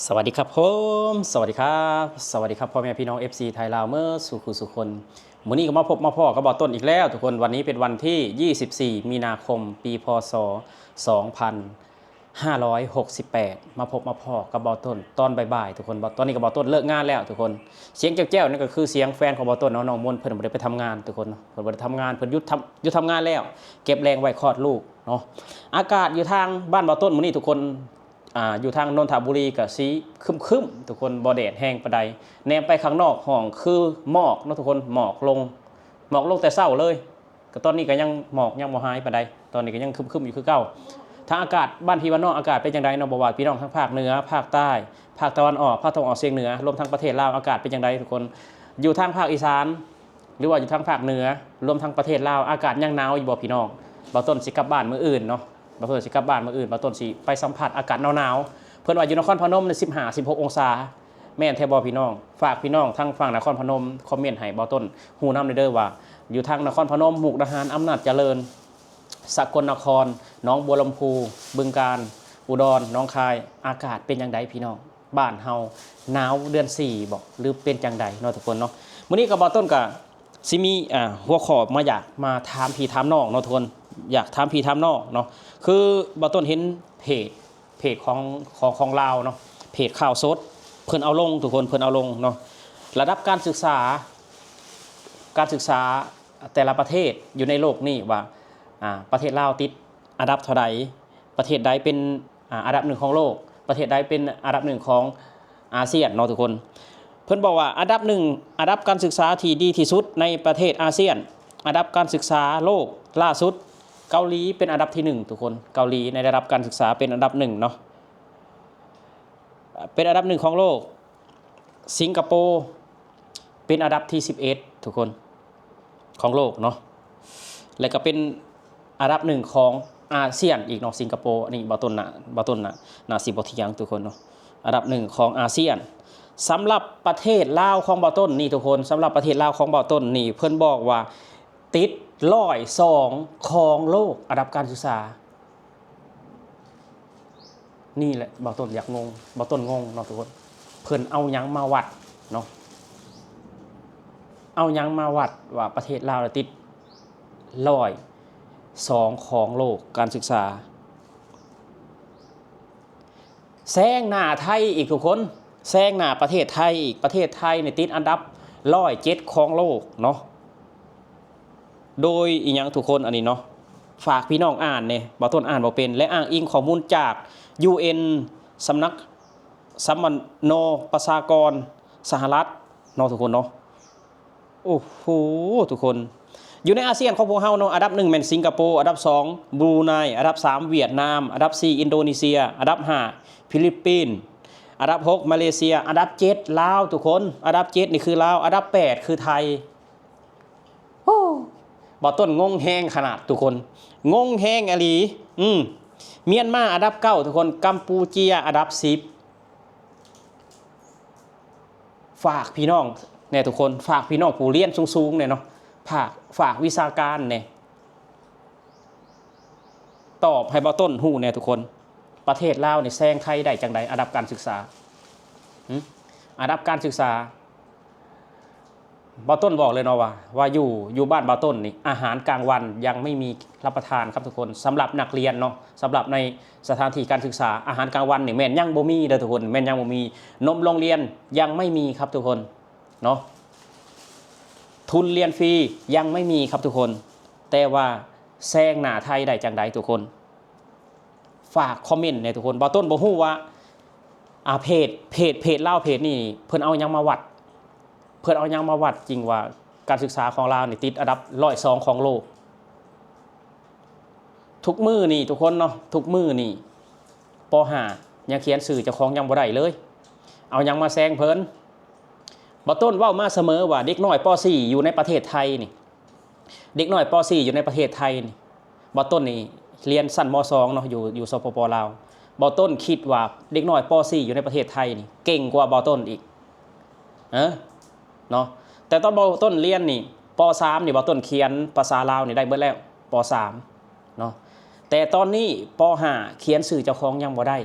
ສະຫວັດດີຄັບຜົມ ສະຫວັດດີຄັບ ສະຫວັດດີຄັບພໍ່ແມ່ພີ່ນ້ອງ ເອັຟຊີ ໄທລາວເໝິດສູ່ຄູ່ສູ່ຄົນ. ມື້ນີ້ກໍມາພົບມາພໍ້ກັບບ່າວຕົ້ນອີກແລ້ວທຸກຄົນ. ວັນນີ້ເປັນວັນທີ ຊາວສີ່ ມີນາຄົມ ປີ ພ.ສ. ສອງພັນຫ້າຮ້ອຍຫົກສິບແປດ ມາພົບມາພໍ້ກັບບ່າວຕົ້ນຕອນບ່າຍໆ ທຸກຄົນ. ຕອນນີ້ກໍບ່າວຕົ້ນເລີກງານແລ້ວທຸກຄົນ. ສຽງແຈ້ວໆ ນັ້ນກໍຄືສຽງແຟນຂອງບ່າວຕົ້ນເນາະ ນ້ອງມົນ. ເພິ່ນບໍ່ໄດ້ໄປທຳງານທຸກຄົນ ເພິ່ນບໍ່ໄດ້ທຳງານ ເພິ່ນຢຸດທຳ ຢຸດທຳງານແລ້ວ ເກັບແຮງໄວ້ຄອດລູກເນາະ. ອາກາດຢູ່ທາງບ້ານບ່າວຕົ້ນມື້ນີ້ທຸກຄົນ ອາ ຢູ່ທາງນົນທະບູລີກໍຊິຄຶ້ມໆ ທຸກຄົນ ບໍ່ແດດແຮງປານໃດ. ແນມໄປຂ້າງນອກຫ້ອງຄືໝອກເນາະທຸກຄົນ ໝອກລົງ ໝອກລົງແຕ່ເຊົ້າເລີຍ. ກໍຕອນນີ້ກໍຍັງ ໝອກຍັງບໍ່ຫາຍປານໃດ ຕອນນີ້ກໍຍັງຄຶ້ມໆຢູ່ຄືເກົ່າ. ທາງອາກາດບ້ານພີ່ບ້ານນ້ອງ ອາກາດເປັນຈັ່ງໃດເນາະ? ບໍ່ວ່າພີ່ນ້ອງທາງພາກເໜືອ ພາກໃຕ້ ພາກຕາເວັນອອກ ພາກຕາເວັນອອກສຽງເໜືອ ລວມທັງປະເທດລາວ ອາກາດເປັນຈັ່ງໃດທຸກຄົນ? ຢູ່ທາງພາກອີສານ ຫຼືວ່າຢູ່ທາງພາກເໜືອ ລວມທັງປະເທດລາວ ອາກາດຍັງໜາວຢູ່ບໍ່ພີ່ນ້ອງ? ບ່າວຕົ້ນຊິກັບບ້ານມື້ອື່ນເນາະ ບ່າວຕົ້ນຊິກັບບ້ານມື້ອື່ນ ບ່າວຕົ້ນຊິໄປສຳຜັດອາກາດໜາວໆ. ເພິ່ນວ່າຢູ່ນະຄອນພະນົມນີ້ ສິບຫ້າ ສິບຫົກອົງສາ ແມ່ນແທ້ບໍ່ພີ່ນ້ອງ? ຝາກພີ່ນ້ອງທາງຝັ່ງນະຄອນພະນົມຄອມເມັນໃຫ້ບ່າວຕົ້ນຮູ້ນຳແດ່ເດີວ່າ ຢູ່ທາງນະຄອນພະນົມ, ມຸກດາຫານ, ອຳນາດຈະເລີນ, ສະກົນນະຄອນ, ໜອງບົວລຳພູ, ບຶງການ, ອຸດອນ, ໜອງຄາຍ ອາກາດເປັນຈັ່ງໃດພີ່ນ້ອງ? ບ້ານເຮົາໜາວເດືອນສີ່ບໍ ຫຼືເປັນຈັ່ງໃດເນາະທຸກຄົນເນາະ? ມື້ນີ້ກໍບ່າວຕົ້ນກໍຊິມີ ອ່າ ຫົວຂໍ້ມາ ຢາກມາຖາມພີ່ຖາມນ້ອງເນາະທຸກຄົນ ຢາກຖາມພີ່ຖາມນ້ອງເນາະ. ຄືບ່າວຕົ້ນເຫັນເພຈ ເພຈຂອງ ຂອງ ຂອງລາວເນາະ ເພຈຂ່າວສົດ ເພິ່ນເອົາລົງທຸກຄົນ ເພິ່ນເອົາລົງເນາະ ລະດັບການສຶກສາ ການສຶກສາແຕ່ລະປະເທດຢູ່ໃນໂລກນີ້ວ່າ ອ່າ ປະເທດລາວຕິດອັນດັບເທົ່າໃດ ປະເທດໃດເປັນ ອ່າ ອັນດັບໜຶ່ງຂອງໂລກ ປະເທດໃດເປັນອັນດັບໜຶ່ງຂອງອາຊຽນເນາະທຸກຄົນ. ເພິ່ນບອກວ່າອັນດັບໜຶ່ງ ອັນດັບການສຶກສາທີ່ດີທີ່ສຸດໃນປະເທດອາຊຽນ ອັນດັບການສຶກສາໂລກລ່າສຸດ ເກົາຫຼີເປັນອັນດັບທີໜຶ່ງທຸກຄົນ ເກົາຫຼີໃນລະດັບການສຶກສາເປັນອັນດັບໜຶ່ງເນາະ ເປັນອັນດັບໜຶ່ງຂອງໂລກ. ສິງກະໂປເປັນອັນດັບທີສິບເອັດທຸກຄົນ ຂອງໂລກເນາະ ແລະກໍເປັນອັນດັບໜຶ່ງຂອງອາຊຽນອີກເນາະ ສິງກະໂປ. ອັນນີ້ບ່າວຕົ້ນນະ ບ່າວຕົ້ນນະ ໜ້າຊິບໍ່ຖຽງທຸກຄົນເນາະ ອັນດັບໜຶ່ງຂອງອາຊຽນ. ສຳລັບປະເທດລາວຂອງບ່າວຕົ້ນນີ້ທຸກຄົນ ສຳລັບປະເທດລາວຂອງບ່າວຕົ້ນນີ້ ເພິ່ນບອກວ່າຕິດຮ້ອຍສອງຂອງໂລກ ອັນດັບການສຶກສາ. ນີ້ແຫຼະບ່າວຕົ້ນຢາກງົງ ບ່າວຕົ້ນງົງເນາະທຸກຄົນ ເພິ່ນເອົາຫຍັງມາວັດເນາະ ເອົາຫຍັງມາວັດວ່າປະເທດລາວລະຕິດຮ້ອຍສອງຂອງໂລກການສຶກສາ ແຊງໜ້າໄທອີກທຸກຄົນ ແຊງໜ້າປະເທດໄທອີກ ປະເທດໄທນີ້ຕິດອັນດັບຮ້ອຍເຈັດຂອງໂລກເນາະ. ໂດຍອີ່ຫຍັງທຸກຄົນ ອັນນີ້ເນາະ ຝາກພີ່ນ້ອງອ່ານແດ່ ບ່າວຕົ້ນອ່ານບໍ່ເປັນ ແລະອ້າງອີງຂໍ້ມູນຈາກ ຢູເອັນ ສຳນັກສຳມະໂນປະຊາກອນສະຫະລັດເນາະທຸກຄົນເນາະ. ໂອ້ໂຫ ທຸກຄົນ ຢູ່ໃນອາຊຽນຂອງພວກເຮົາເນາະ ອັນດັບໜຶ່ງແມ່ນສິງກະໂປ ອັນດັບສອງບຣູໄນ ອັນດັບສາມຫວຽດນາມ ອັນດັບສີ່ອິນໂດເນເຊຍ ອັນດັບຫ້າຟີລິບປິນ ອັນດັບຫົກມາເລເຊຍ ອັນດັບເຈັດລາວທຸກຄົນ ອັນດັບເຈັດນີ້ຄືລາວ ອັນດັບແປດຄືໄທ. ໂອ້ ບ່າວຕົ້ນງົງແຮງຂະໜາດທຸກຄົນ ງົງແຮງອີ່ຫຼີ. ອືມ ມຽນມາອັນດັບເກົ້າທຸກຄົນ ກຳປູເຈຍອັນດັບສິບ. ຝາກພີ່ນ້ອງແດ່ທຸກຄົນ ຝາກພີ່ນ້ອງຜູ້ຮຽນສູງໆແດ່ເນາະ ຝາກ ຝາກວິຊາການແດ່ ຕອບໃຫ້ບ່າວຕົ້ນຮູ້ແດ່ທຸກຄົນ ປະເທດລາວນີ້ແຊງໄທໄດ້ຈັ່ງໃດ ອັນດັບການສຶກສາ ຫຶ ອັນດັບການສຶກສາ. ບ່າວຕົ້ນບອກເລີຍເນາະວ່າ ວ່າຢູ່ ຢູ່ບ້ານບ່າວຕົ້ນນີ້ ອາຫານກາງວັນຍັງໄມ່ມີຮັບປະທານຄັບທຸກຄົນ ສຳລັບນັກຮຽນເນາະ ສຳລັບໃນສະຖານທີ່ການສຶກສາ ອາຫານກາງວັນນີ້ແມ່ນຍັງບໍ່ມີເດີທຸກຄົນ ແມ່ນຍັງບໍ່ມີ ນົມໂຮງຮຽນຍັງໄມ່ມີຄັບທຸກຄົນເນາະ ທຶນຮຽນຟຣີຍັງໄມ່ມີຄັບທຸກຄົນ. ແຕ່ວ່າແຊງໜ້າໄທໄດ້ຈັ່ງໃດທຸກຄົນ? ຝາກຄອມເມັນແດ່ທຸກຄົນ ບ່າວຕົ້ນບໍ່ຮູ້ວ່າ ອ່າ ເພຈ ເພຈ ເພຈລາວເພຈນີ້ ເພິ່ນເອົາຫຍັງມາວັດ ເພິ່ນເອົາຫຍັງມາວັດຈິງວ່າການສຶກສາຂອງລາວນີ້ຕິດອັນດັບຮ້ອຍສອງຂອງໂລກ. ທຸກມື້ນີ້ທຸກຄົນເນາະ ທຸກມື້ນີ້ ປໍຫ້າ ຍັງຂຽນຊື່ເຈົ້າຂອງຍັງບໍ່ໄດ້ເລີຍ ເອົາຫຍັງມາແຊງເພິ່ນ? ບ່າວຕົ້ນເວົ້າມາສະເໝີວ່າເດັກນ້ອຍ ປໍສີ່ ຢູ່ໃນປະເທດໄທນີ້ ເດັກນ້ອຍ ປໍສີ່ ຢູ່ໃນປະເທດໄທນີ້ ບ່າວຕົ້ນນີ້ຮຽນຊັ້ນ ມໍສອງເນາະ ຢູ່ ຢູ່ ສປປ ລາວ ບ່າວຕົ້ນຄິດວ່າເດັກນ້ອຍ ປໍສີ່ ຢູ່ໃນປະເທດໄທນີ້ເກັ່ງກວ່າບ່າວຕົ້ນອີກ ເອີ ເນາະ ແຕ່ຕອນບ່າວຕົ້ນຮຽນນີ້ ປໍສາມ ນີ້ ບ່າວຕົ້ນຂຽນພາສາລາວນີ້ໄດ້ເບິດແລ້ວ ປໍສາມ ເນາະ ແຕ່ຕອນນີ້ ປໍຫ້າ ຂຽນຊື່ເຈົ້າຂອງຍັງບໍ່ໄດ້.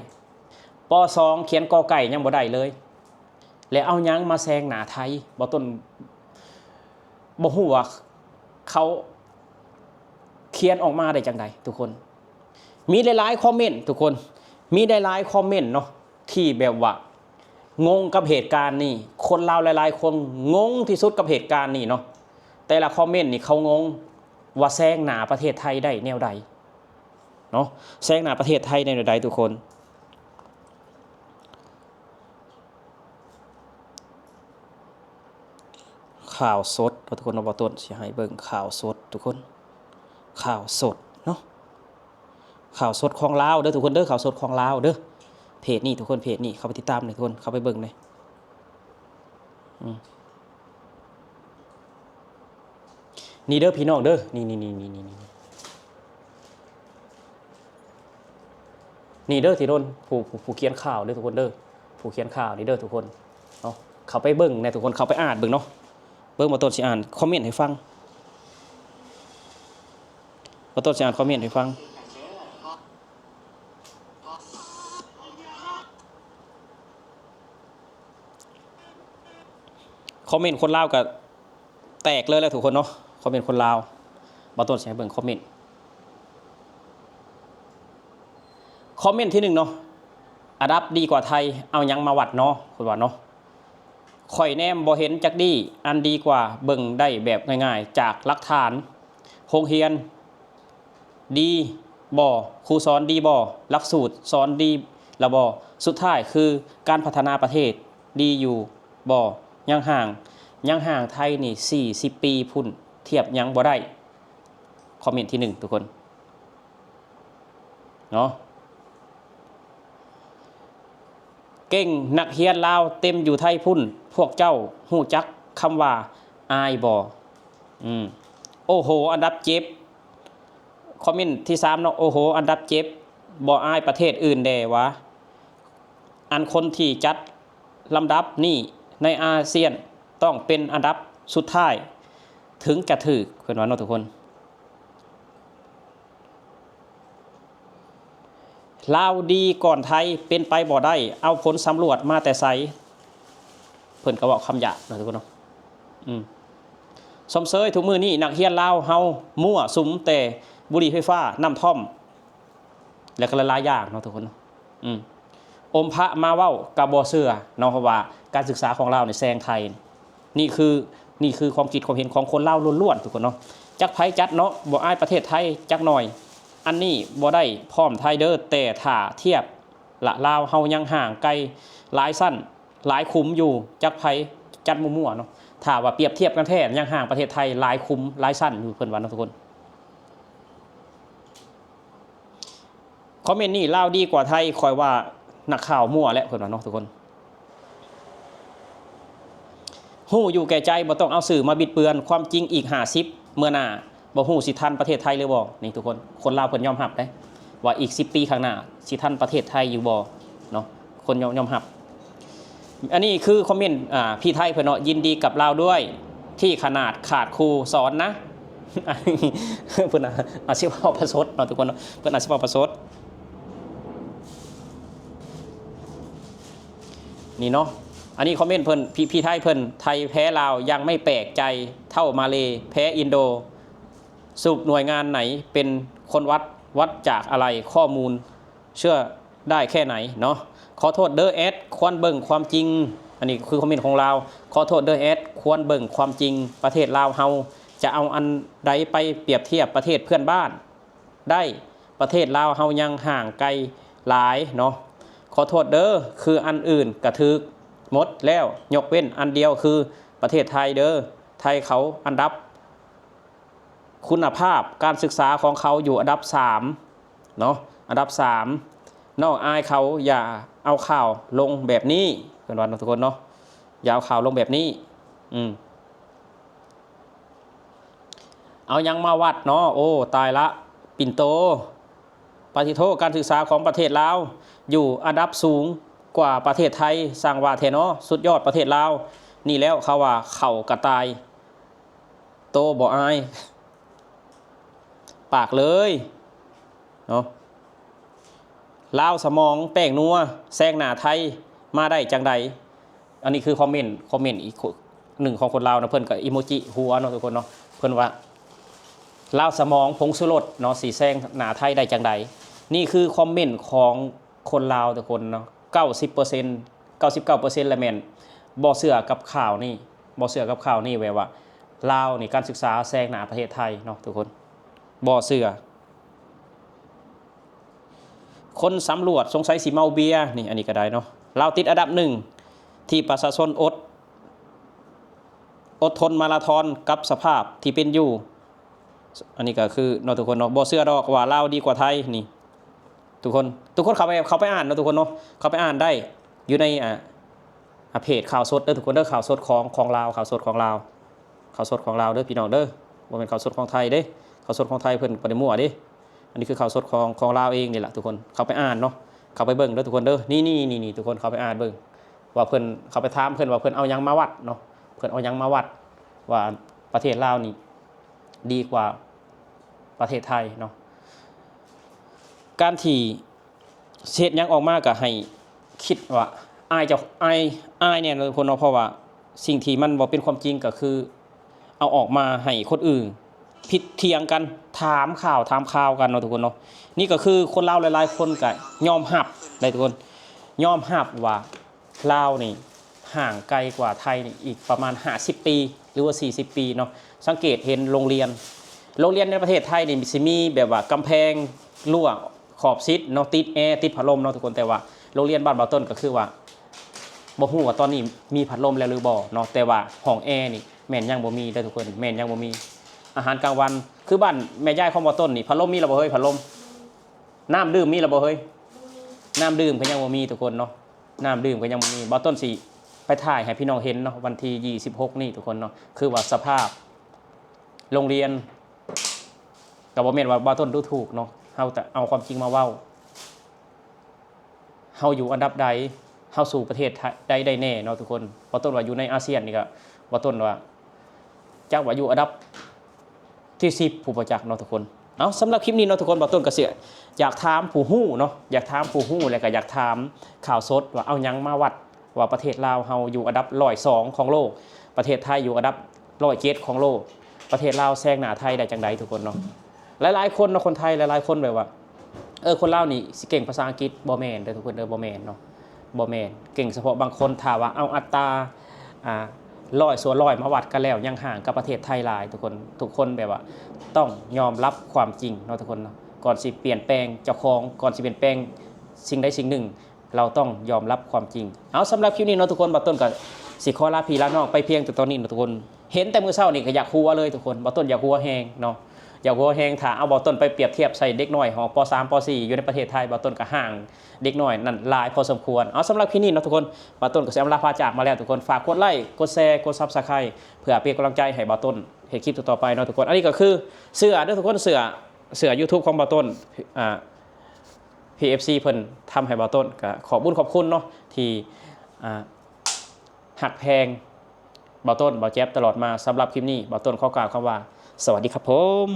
ປ ສອງ ຂຽນ ກ ໄກ່ ຍັງບໍ່ໄດ້ເລີຍ ແລ້ວເອົາຫຍັງມາແຊງໜ້າໄທ? ບໍ່ຕົ້ນ ບໍ່ຮູ້ວ່າເຂົາຂຽນອອກມາໄດ້ຈັ່ງໃດທຸກຄົນ. ມີຫຼາຍໆຄອມເມັນທຸກຄົນ ມີຫຼາຍໆຄອມເມັນເນາະ ທີ່ແບບວ່າງົງກັບເຫດການນີ້. ຄົນລາວຫຼາຍໆຄົນງົງທີ່ສຸດກັບເຫດການນີ້ເນາະ. ແຕ່ລະຄອມເມັນນີ້ເຂົາງົງວ່າແຊງໜ້າປະເທດໄທໄດ້ແນວໃດເນາະ ແຊງໜ້າປະເທດໄທໄດ້ແນວໃດທຸກຄົນ. ຂ່າວສົດເນາະທຸກຄົນເນາະ ບ່າວຕົ້ນຊິໃຫ້ເບິ່ງຂ່າວສົດທຸກຄົນ ຂ່າວສົດເນາະ ຂ່າວສົດຂອງລາວເດີທຸກຄົນເດີ ຂ່າວສົດຂອງລາວເດີ. ເພຈນີ້ທຸກຄົນ ເພຈນີ້ ເຂົ້າໄປຕິດຕາມເລີຍທຸກຄົນ ເຂົ້າໄປເບິ່ງເລີຍ. ອືມ ນີ້ເດີພີ່ນ້ອງເດີ ນີ້ໆໆໆໆ ນີ້ເດີທີ່ໂດນ ຜູ້ ຜູ້ ຜູ້ຂຽນຂ່າວເດີທຸກຄົນເດີ ຜູ້ຂຽນຂ່າວນີ້ເດີທຸກຄົນເນາະ. ເຂົ້າໄປເບິ່ງແດ່ທຸກຄົນ ເຂົ້າໄປອ່ານເບິ່ງເນາະ. ເບິ່ງ ບ່າວຕົ້ນຊິອ່ານຄອມເມັນໃຫ້ຟັງ ບ່າວຕົ້ນຊິອ່ານຄອມເມັນໃຫ້ຟັງ. ຄອມເມັນຄົນລາວກໍແຕກເລີຍແຫຼະທຸກຄົນເນາະ ຄອມເມັນຄົນລາວ. ບ່າວຕົ້ນຊິໃຫ້ເບິ່ງຄອມເມັນ ຄອມເມັນທີໜຶ່ງເນາະ ອັນດັບດີກວ່າໄທ ເອົາຫຍັງມາວັດເນາະ ເພິ່ນວ່າເນາະ. ຂ້ອຍແນມບໍ່ເຫັນຈັກດີ້ ອັນດີກວ່າເບິ່ງໄດ້ແບບງ່າຍໆ ຈາກຫຼັກຖານ ໂຮງຮຽນ ດີບໍ່? ຄູສອນດີບໍ່? ຫຼັກສູດສອນດີລະບໍ່? ສຸດທ້າຍຄືການພັດທະນາປະເທດດີຢູ່ບໍ່? ຍັງຫ່າງ ຍັງຫ່າງໄທນີ້ສີ່ສິບປີພຸ້ນ ທຽບຫຍັງບໍ່ໄດ້. ຄອມເມັນທີໜຶ່ງທຸກຄົນເນາະ. ເກັ່ງ ນັກຮຽນລາວເຕັມຢູ່ໄທພຸ້ນ ພວກເຈົ້າຮູ້ຈັກຄຳວ່າອາຍບໍ່? ອືມ ໂອ້ໂຫ ອັນດັບເຈັດ. ຄອມເມັນທີສາມເນາະ ໂອ້ໂຫ ອັນດັບເຈັດ ບໍ່ອາຍປະເທດອື່ນແດ່ຫວາ? ອັນຄົນທີ່ຈັດລຳດັບນີ້ໃນອາຊຽນຕ້ອງເປັນອັນດັບສຸດທ້າຍເຖິງຈະຖືກ ເພິ່ນວ່າເນາະທຸກຄົນ. ລາວດີກ່ອນໄທເປັນໄປບໍ່ໄດ້ ເອົາຜົນສຳຫຼວດມາແຕ່ໃສ? ເພິ່ນກໍເວົ້າຄຳຫຍາບເນາະທຸກຄົນເນາະ. ອືມ ຊົມເຊີຍທຸກມື້ນີ້ ນັກຮຽນລາວເຮົາມົ້ວສຸມແຕ່ບຸຫຼີ່ໄຟຟ້າ ນ້ຳທ່ອມ ແລະກໍຫຼາຍໆຢ່າງເນາະທຸກຄົນເນາະ. ອືມ ອົມພະມາເວົ້າກໍບໍ່ເຊື່ອເນາະ ເພາະວ່າການສຶກສາຂອງລາວນີ້ແຊງໄທ. ນີ້ຄື ນີ້ຄືຄວາມຄິດຄວາມເຫັນຂອງຄົນລາວລ້ວນໆ ທຸກຄົນເນາະ. ຈັກໃຜຈັດເນາະ ບໍ່ອາຍປະເທດໄທຈັກໜ້ອຍ. ອັນນີ້ບໍ່ໄດ້ພ້ອມໄທເດີ ແຕ່ຖ້າທຽບລະ ລາວເຮົາຍັງຫ່າງໄກຫຼາຍຊັ້ນຫຼາຍຂຸມຢູ່. ຈັກໃຜຈັດມົ້ວໆເນາະ. ຖ້າວ່າປຽບທຽບກັນແທ້ ຍັງຫ່າງປະເທດໄທຫຼາຍຂຸມຫຼາຍຊັ້ນຢູ່ ເພິ່ນວ່າເນາະທຸກຄົນ. ຄອມເມັນນີ້ ລາວດີກວ່າໄທ ຂ້ອຍວ່ານັກຂ່າວມົ້ວແຫຼະ ເພິ່ນວ່າເນາະທຸກຄົນ. ຮູ້ຢູ່ແກ່ໃຈ ບໍ່ຕ້ອງເອົາຊື່ມາບິດເບືອນ ຄວາມຈິງອີກຫ້າສິບ ເມື່ອໜ້າ ບໍ່ຮູ້ຊິທັນປະເທດໄທຫຼືບໍ່. ນີ້ທຸກຄົນ ຄົນລາວເພິ່ນຍອມຮັບເດ້ ວ່າອີກສິບປີຂ້າງໜ້າ ຊິທັນປະເທດໄທຢູ່ບໍ່ເນາະ ຄົນຍອມ ຍອມຮັບ. ອັນນີ້ຄືຄອມເມັນ ອ່າ ພີ່ໄທເພິ່ນເນາະ ຍິນດີກັບລາວດ້ວຍ ທີ່ຂະໜາດຂາດຄູສອນນະ. ເພິ່ນອາ ອາດຊິເວົ້າປະຊົດເນາະທຸກຄົນເນາະ ເພິ່ນອາດຊິເວົ້າປະຊົດ. ນີ້ເນາະ ອັນນີ້ຄອມເມັນເພິ່ນ ພີ່ ພີ່ໄທເພິ່ນ ໄທແພ້ລາວ ຍັງໄມ່ແປກໃຈເທົ່າມາເລແພ້ອິນໂດ. ສະຫຼຸບໜ່ວຍງານໄຫນເປັນຄົນວັດ? ວັດຈາກອະໄລ? ຂໍ້ມູນເຊື່ອໄດ້ແຄ່ໄຫນເນາະ? ຂໍໂທດເດີແອັດ ຄວນເບິ່ງຄວາມຈິງ. ອັນນີ້ຄືຄອມເມັນຂອງລາວ. ຂໍໂທດເດີແອັດ ຄວນເບິ່ງຄວາມຈິງ. ປະເທດລາວເຮົາຈະເອົາອັນໃດໄປປຽບທຽບປະເທດເພື່ອນບ້ານໄດ້? ປະເທດລາວເຮົາຍັງຫ່າງໄກຫຼາຍເນາະ. ຂໍໂທດເດີ ຄືອັນອື່ນກະຖືກໝົດແລ້ວ ຍົກເວັ້ນອັນດຽວຄືປະເທດໄທເດີ. ໄທເຂົາອັນດັບ ຄຸນນະພາບການສຶກສາຂອງເຂົາຢູ່ອັນດັບສາມເນາະ ອັນດັບສາມ. ນ້ອງອາຍເຂົາ ຢ່າເອົາຂ່າວລົງແບບນີ້ ເພິ່ນວ່າເນາະທຸກຄົນເນາະ ຢ່າເອົາຂ່າວລົງແບບນີ້. ອືມ ເອົາຫຍັງມາວັດເນາະ? ໂອ້ ຕາຍລະ ປິ່ນໂຕ ປາທິໂທ ການສຶກສາຂອງປະເທດລາວຢູ່ອັນດັບສູງກວ່າປະເທດໄທ ຊ່າງວ່າແທ້ເນາະ ສຸດຍອດປະເທດລາວນີ້ແລ້ວ ເຂົາວ່າເຂົາກະຕ່າຍ ໂຕບໍ່ອາຍ ປາກເລີຍເນາະ. ລາວສະໝອງແປ້ງນົວ ແຊງໜ້າໄທມາໄດ້ຈັ່ງໃດ? ອັນນີ້ຄືຄອມເມັນ ຄອມເມັນອີກໜຶ່ງຂອງຄົນລາວເນາະ ເພິ່ນກໍອີໂມຈິຫົວເນາະທຸກຄົນເນາະ ເພິ່ນວ່າ ລາວສະໝອງຜົງຊູລົດເນາະ ຊິແຊງໜ້າໄທໄດ້ຈັ່ງໃດ? ນີ້ຄືຄອມເມັນຂອງຄົນລາວທຸກຄົນເນາະ ເກົ້າສິບເປີເຊັນ ເກົ້າສິບເກົ້າເປີເຊັນລະແມ່ນບໍ່ເຊື່ອກັບຂ່າວນີ້ ບໍ່ເຊື່ອກັບຂ່າວນີ້ ແບບວ່າລາວນີ້ການສຶກສາແຊງໜ້າປະເທດໄທເນາະທຸກຄົນ ບໍ່ເຊື່ອ. ຄົນສຳຫຼວດສົງໄສຊິເມົາເບຍ ນີ້ ອັນນີ້ກໍໄດ້ເນາະ ລາວຕິດອັນດັບໜຶ່ງ ທີ່ປະຊາຊົນອົດ ອົດທົນມາລາທອນກັບສະພາບທີ່ເປັນຢູ່ ອັນນີ້ກໍຄືເນາະທຸກຄົນເນາະ ບໍ່ເຊື່ອດອກວ່າລາວດີກວ່າໄທ ນີ້ ທຸກຄົນ ທຸກຄົນເຂົ້າໄປ ເຂົ້າໄປອ່ານເນາະທຸກຄົນເນາະ ເຂົ້າໄປອ່ານໄດ້ຢູ່ໃນ ອ່າ ອ່າ ເພຈຂ່າວສົດເດີທຸກຄົນເດີ ຂ່າວສົດຂອງ ຂອງລາວ ຂ່າວສົດຂອງລາວ ຂ່າວສົດຂອງລາວເດີພີ່ນ້ອງເດີ ບໍ່ແມ່ນຂ່າວສົດຂອງໄທເດ້ ຂ່າວສົດຂອງໄທເພິ່ນບໍ່ໄດ້ມົ້ວເດ້ ອັນນີ້ຄືຂ່າວສົດຂອງ ຂອງລາວເອງນີ້ລະທຸກຄົນ ເຂົ້າໄປອ່ານເນາະ ເຂົ້າໄປເບິ່ງເດີທຸກຄົນເດີ ນີ້ໆໆໆ ທຸກຄົນເຂົ້າໄປອ່ານເບິ່ງ ວ່າເພິ່ນ ເຂົ້າໄປຖາມເພິ່ນວ່າເພິ່ນເອົາຫຍັງມາວັດເນາະ ເພິ່ນເອົາຫຍັງມາວັດວ່າປະເທດລາວນີ້ດີກວ່າປະເທດໄທເນາະ ການທີ່ ເຮັດຫຍັງອອກມາກໍໃຫ້ຄິດວ່າອາຍເຈົ້າ ອາຍ ອາຍແນ່ນອນທຸກຄົນເນາະ ເພາະວ່າສິ່ງທີ່ມັນບໍ່ເປັນຄວາມຈິງກໍຄືເອົາອອກມາໃຫ້ຄົນອື່ນຜິດຖຽງກັນ ຖາມຂ່າວ ຖາມຂ່າວກັນເນາະທຸກຄົນເນາະ ນີ້ກໍຄືຄົນລາວຫຼາຍໆຄົນກໍຍອມຮັບໄດ້ທຸກຄົນ ຍອມຮັບວ່າ ລາວນີ້ຫ່າງໄກກວ່າໄທນີ້ອີກປະມານຫ້າສິບປີ ຫຼືວ່າສີ່ສິບປີເນາະ ສັງເກດເຫັນໂຮງຮຽນ ໂຮງຮຽນໃນປະເທດໄທນີ້ຊິມີແບບວ່າກຳແພງ ຮົ້ວ ຂອບຊິດເນາະ ຕິດແອ ຕິດພັດລົມເນາະທຸກຄົນ ແຕ່ວ່າໂຮງຮຽນບ້ານບ່າວຕົ້ນກໍຄືວ່າ ບໍ່ຮູ້ວ່າຕອນນີ້ມີພັດລົມແລ້ວຫຼືບໍ່ເນາະ ແຕ່ວ່າຫ້ອງແອນີ້ແມ່ນຍັງບໍ່ມີເດີທຸກຄົນ ແມ່ນຍັງບໍ່ມີ ອາຫານກາງວັນ ຄືບ້ານແມ່ຍາຍຂອງບ່າວຕົ້ນນີ້ ພັດລົມມີແລ້ວບໍ່ເຮີ້ຍ ພັດລົມ ນ້ຳດື່ມມີແລ້ວບໍ່ເຮີ້ຍ ນ້ຳດື່ມກໍຍັງບໍ່ມີທຸກຄົນເນາະ ນ້ຳດື່ມກໍຍັງບໍ່ມີ ບ່າວຕົ້ນຊິໄປຖ່າຍໃຫ້ພີ່ນ້ອງເຫັນເນາະ ວັນທີຊາວຫົກນີ້ທຸກຄົນເນາະ ຄືວ່າສະພາບໂຮງຮຽນ ກໍບໍ່ແມ່ນວ່າບ່າວຕົ້ນດູຖູກເນາະ ເຮົາແຕ່ເອົາຄວາມຈິງມາເວົ້າ ເຮົາຢູ່ອັນດັບໃດ ເຮົາສູ້ປະເທດໃດໄດ້ແນ່ເນາະທຸກຄົນ ບ່າວຕົ້ນວ່າຢູ່ໃນອາຊຽນນີ້ກໍ ບ່າວຕົ້ນວ່າ ຈັກວ່າຢູ່ອັນດັບທີສິບ ຜູ້ບໍ່ຈັກເນາະທຸກຄົນ ເອົາ ສຳລັບຄລິບນີ້ເນາະທຸກຄົນ ບ່າວຕົ້ນກໍຊິຢາກຖາມຜູ້ຮູ້ເນາະ ຢາກຖາມຜູ້ຮູ້ ແລະກໍຢາກຖາມຂ່າວສົດວ່າເອົາຫຍັງມາວັດວ່າປະເທດລາວເຮົາຢູ່ອັນດັບຮ້ອຍສອງຂອງໂລກ ປະເທດໄທຢູ່ອັນດັບຮ້ອຍເຈັດຂອງໂລກ ປະເທດລາວແຊງໜ້າໄທໄດ້ຈັ່ງໃດທຸກຄົນເນາະ ຫຼາຍໆຄົນເນາະ ຄົນໄທຫຼາຍໆຄົນແບບວ່າ ເອີ ຄົນລາວນີ້ຊິເກັ່ງພາສາອັງກິດ ບໍ່ແມ່ນເດີທຸກຄົນເດີ ບໍ່ແມ່ນເນາະ ບໍ່ແມ່ນ ເກັ່ງສະເພາະບາງຄົນ ຖ້າວ່າເອົາອັດຕາ ອ່າ ຮ້ອຍສ່ວນຮ້ອຍມາວັດກັນແລ້ວ ຍັງຫ່າງກັບປະເທດໄທຫຼາຍທຸກຄົນ ທຸກຄົນແບບວ່າຕ້ອງຍອມຮັບຄວາມຈິງເນາະທຸກຄົນເນາະ ກ່ອນຊິປ່ຽນແປງເຈົ້າຂອງ ກ່ອນຊິປ່ຽນແປງສິ່ງໃດສິ່ງໜຶ່ງ ເຮົາຕ້ອງຍອມຮັບຄວາມຈິງ ເອົາ ສຳລັບຄລິບນີ້ເນາະທຸກຄົນ ບ່າວຕົ້ນກໍຊິຂໍລາພີ່ລານ້ອງໄປພຽງແຕ່ຕອນນີ້ເນາະທຸກຄົນ ເຫັນແຕ່ມື້ເຊົ້ານີ້ກໍຢາກຫົວເລີຍທຸກຄົນ ບ່າວຕົ້ນຢາກຫົວແຮງເນາະ ຢາກຫົວແຮງ ຖ້າເອົາບ່າວຕົ້ນໄປປຽບທຽບໃສ່ເດັກນ້ອຍຮອກ ປໍສາມ ປໍສີ່ ຢູ່ໃນປະເທດໄທ ບ່າວຕົ້ນກໍຫ່າງເດັກນ້ອຍນັ້ນຫຼາຍພໍສົມຄວນ ເອົາ ສຳລັບຄລິບນີ້ເນາະທຸກຄົນ ບ່າວຕົ້ນກໍຊິອຳລາພາຈາກມາແລ້ວທຸກຄົນ ຝາກກົດໄລ້ ກົດແຊ ກົດ Subscribe ເພື່ອເປັນກຳລັງໃຈໃຫ້ບ່າວຕົ້ນເຮັດຄລິບຕໍ່ໆໄປເນາະທຸກຄົນ ອັນນີ້ກໍຄືເສື້ອເດີທຸກຄົນ ເສື້ອ ເສື້ອ YouTube ຂອງບ່າວຕົ້ນ ອ່າ ທີ່ ເອັຟຊີ ເພິ່ນທຳໃຫ້ບ່າວຕົ້ນ ກໍຂອບບຸນຂອບຄຸນເນາະ ທີ່ ອ່າ ຮັກແພງບ່າວຕົ້ນ ບ່າວແຈັບຕະຫຼອດມາ ສຳລັບຄລິບນີ້ ບ່າວຕົ້ນຂໍກ່າວຄຳວ່າ ສະຫວັດດີຄັບຜົມ.